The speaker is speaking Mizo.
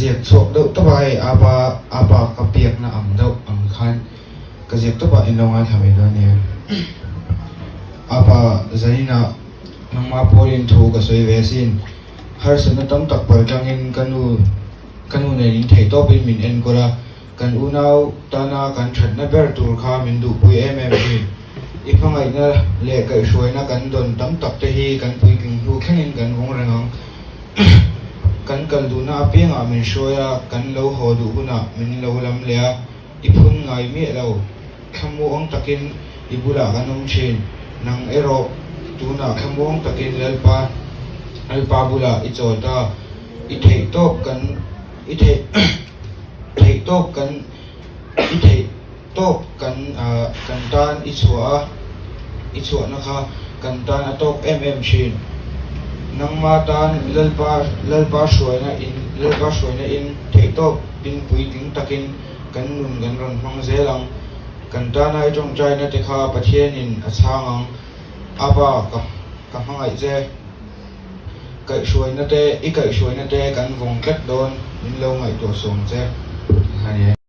ziak chhuak deuh tawp a hei apa apa ka biakna ang deuh ang khan ka ziak tawp a in lo ngaithla mai dawn nia. Apa zaninah nangmah pawlin thu ka sawi ve asin. Harsatna tam tak pal tangin ka nu ka nu nen in theih tawpin min enkawl a. Kan unau tana kan thatna ber tur kha min duhpui em em thin. I hmangaihna leh kaihhruaina kan dawn tam tak te hi kan puitling hnu thlengin kan vawng reng ang. Kan kal duhna apiangah min hruai a, kan lo haw duh hunah min lo lam leh a, i phun ngai miah lo. Thlamuang takin i bulah kan awm thin. Nang erawh tunah thlamuang takin Lalpa Lalpa bulah i chawl ta. I theihtawp kan i theih. Theih tawk kan i theih tawk kan kan tan i chhuah a, i chhuahna kha kan tan a tawk em em thin. Nangma tan Lalpa Lalpa hruaina in Lalpa hruaina in theih tawk in puitling takin kan nun kan rawn hmang zel ang. Kan tana i tawngtaina te kha Pathianin a chhang ang. Ava ka ka hmangaih che. Kaihhruaina te, i kaihhruaina te kan vawng tlat dawn, min lo ngaihtuah sawm che a ni.